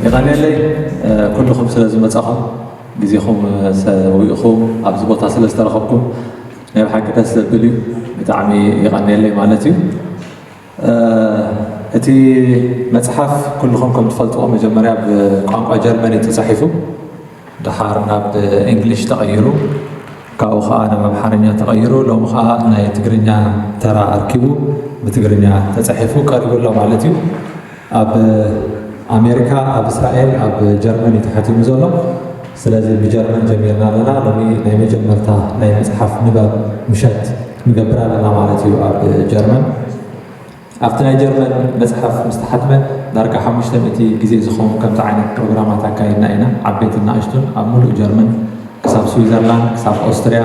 የቐንየለይ ኩልኹም ስለ ዝመጻኹም፣ ግዜኹም ሰዊእኹም ኣብዚ ቦታ ስለ ዝተረኸብኩም ናይ ብሓቂ ደስ ዘብል እዩ። ብጣዕሚ የቐንየለይ ማለት እዩ። እቲ መጽሓፍ ኩልኹም ከም ትፈልጥዎ መጀመርያ ብቋንቋ ጀርመን እዩ ተጻሒፉ። ደሓር ናብ እንግሊሽ ተቐይሩ፣ ካብኡ ኸዓ ናብ ኣምሓርኛ ተቐይሩ፣ ሎሚ ኸዓ ናይ ትግርኛ ተራ ኣርኪቡ ብትግርኛ ተጻሒፉ ቀሪቡ ኣሎ ማለት እዩ። ኣብ ኣሜሪካ፣ ኣብ እስራኤል፣ ኣብ ጀርመን እዩ ተሓቲሙ ዘሎ። ስለዚ ብጀርመን ጀሚርና ኣለና። ሎሚ ናይ መጀመርታ ናይ መጽሓፍ ንባብ ምሸት ንገብር ኣለና ማለት እዩ ኣብ ጀርመን። ኣብቲ ናይ ጀርመን መጽሓፍ ምስ ተሓትመ ዳርጋ ሓሙሽተ ሚእቲ ግዜ ዝኸውን ከምዚ ዓይነት ፕሮግራማት ኣካይድና ኢና። ዓበይትን ንኣሽቱን ኣብ ሙሉእ ጀርመን ክሳብ ስዊዘርላንድ ክሳብ ኦስትርያ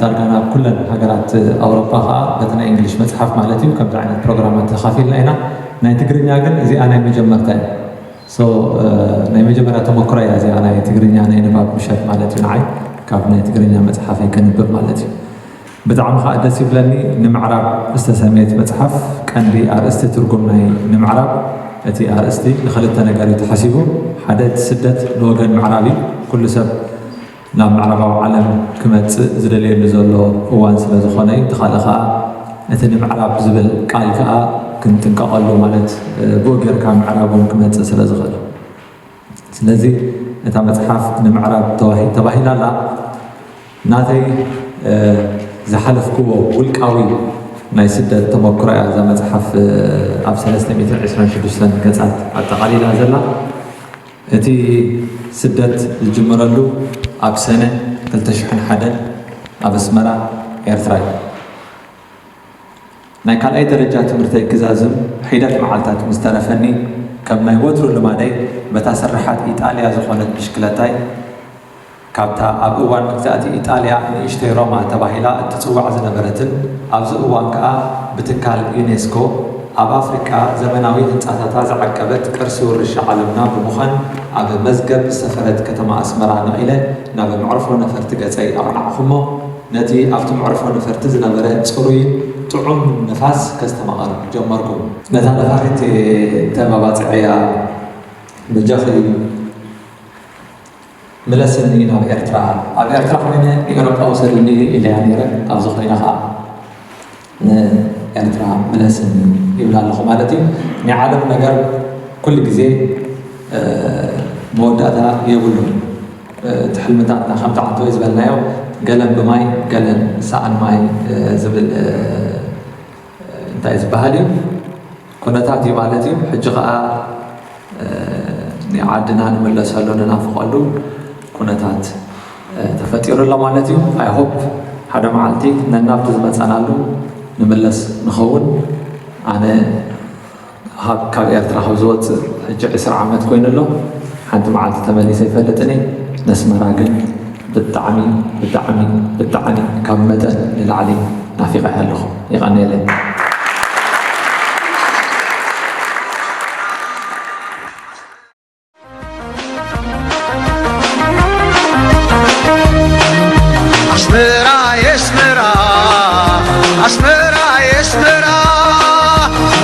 ዳርጋ ናብ ኩለን ሃገራት ኣውሮጳ ኸዓ በቲ ናይ እንግሊሽ መጽሓፍ ማለት እዩ ከምዚ ዓይነት ፕሮግራማት ተኻፊልና ኢና። ናይ ትግርኛ ግን እዚኣ ናይ መጀመርታ እያ። So ናይ መጀመርያ ተመክሮ እያ እዚኣ ናይ ትግርኛ ናይ ንባብ ምሸት ማለት እዩ። ንዓይ ካብ ናይ ትግርኛ መጽሓፈይ ከንብብ ማለት እዩ። ብጣዕሚ ከዓ ደስ ይብለኒ። ንምዕራብ ዝተሰምየት መጽሓፍ ቀንዲ ኣርእስቲ ትርጉም ናይ ንምዕራብ፣ እቲ ኣርእስቲ ንክልተ ነገር እዩ ተሓሲቡ። ሓደ እቲ ስደት ንወገን ምዕራብ እዩ። ኩሉ ሰብ ናብ ምዕራባዊ ዓለም ክመጽእ ዝደልየሉ ዘሎ እዋን ስለ ዝኾነ እዩ። እቲ ካልእ ከዓ እቲ ንምዕራብ ዝብል ቃል ከዓ ክንጥንቀቐሉ ማለት ብኡ ጌርካ ምዕራብ እውን ክመጽእ ስለ ዝኽእል። ስለዚ እታ መጽሓፍ ንምዕራብ ተባሂ- ተባሂላ ኣላ። ናተይ ዝሓለፍክዎ ውልቃዊ ናይ ስደት ተመክሮ እያ እዛ መጽሓፍ ኣብ ሰለስተ ሚእትን ዕስራን ሽዱሽተን ገጻት ኣጠቓሊላ ዘላ። እቲ ስደት ዝጅምረሉ ኣብ ሰነ ክልተ ሽሕን ሓደን ኣብ ኣስመራ ኤርትራ እዩ። ናይ ካልኣይ ደረጃ ትምህርተይ ክዛዝም ሒደት መዓልታት ምስ ተረፈኒ፣ ከም ናይ ወትሩ ልማደይ በታ ስርሓት ኢጣልያ ዝኾነት ብሽክለታይ፣ ካብታ ኣብ እዋን መግዛእቲ ኢጣልያ ንእሽተይ ሮማ ተባሂላ እትጽዋዕ ዝነበረትን ኣብዚ እዋን ከኣ ብትካል ዩኔስኮ ኣብ ኣፍሪቃ ዘመናዊ ህንጻታታ ዝዓቀበት ቅርሲ ውርሻ ዓለምና ብምዃን ኣብ መዝገብ ዝሰፈረት ከተማ ኣስመራ ነቒለ ናብ መዕርፎ ነፈርቲ ገጸይ ኣቕናዕኹሞ፣ ነቲ ኣብቲ መዕርፎ ነፈርቲ ዝነበረ ጽሩይን ጥዑም ንፋስ ከስተማቕር ጀመርኩ። ነታ ነፋሪት ተመባጺዐያ በጃኺ ምለስኒ ናብ ኤርትራ፣ ኣብ ኤርትራ ኮይነ ንኤውሮጳ ውሰድኒ ኢለያ ነይረ። ኣብዚ ኮይነ ከኣ ንኤርትራ ምለስኒ ይብል ኣለኹ ማለት እዩ። ናይ ዓለም ነገር ኩሉ ግዜ መወዳእታ የብሉን። እቲ ሕልምታትና ከምቲ ዓንተወይ ዝበልናዮ ገለን ብማይ ገለን ሰኣን ማይ ዝብል እንታይ ዝበሃል እዩ ኩነታት እዩ ማለት እዩ። ሕጂ ከኣ ንዓድና ንምለሰሉ ንናፍቐሉ ኩነታት ተፈጢሩ ኣሎ ማለት እዩ። I hope ሓደ መዓልቲ ነናብቲ ዝመጻናሉ ንምለስ ንኸውን። ኣነ ካብ ኤርትራ ካብ ዝወፅእ ሕጂ ዕስራ ዓመት ኮይኑ ኣሎ። ሓንቲ መዓልቲ ተመሊሰ ይፈልጥን እየ። ነስመራ ግን ብጣዕሚ ብጣዕሚ ብጣዕሚ ካብ መጠን ንላዕሊ ናፊቐያ ኣለኹ። የቐንየለይ። ኣስመራ የስመራ ኣስመራ የስመራ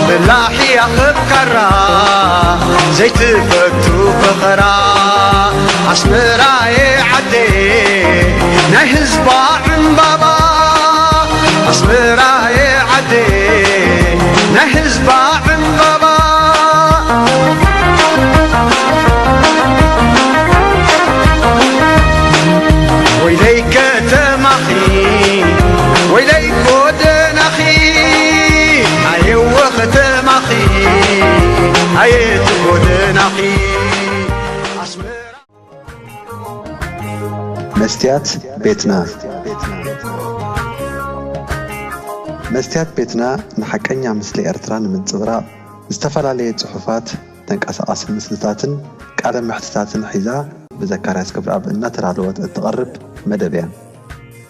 በላሕያ ኸብካራ ዘይትፈቱ ፈኸራ ኣስመራየ ዓደየ ናይ ህዝባ ዕምባባ ኣስመራየ ዓደየ ናይ ህዝባ ዕምባባ ወይለይ ከተማኺ ወይለይ ጎደናኺ ኣየወ ከተማኺ ኣየት ጎደናኺ ኣስመራ መስትያት ቤትና መስትያት ቤትና ንሓቀኛ ምስሊ ኤርትራ ንምንጽብራቕ ዝተፈላለየ ጽሑፋት፣ ተንቀሳቓሲ ምስልታትን ቃለ መሕትታትን ሒዛ ብዘካርያስ ክብረኣብ እናተዳለወት እትቐርብ መደብ እያ።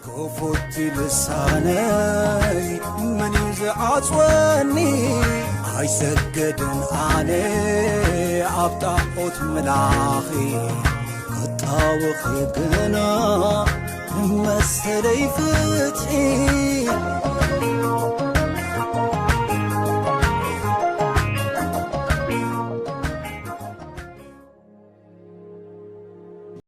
ክፉት ልሳነይ መን እዩ ዝዓጽወኒ? ኣይሰግድን ኣነ ኣብ ጣዖት ምላኺ ክጣወኺ ግና ንመሰለይ ፍትሒ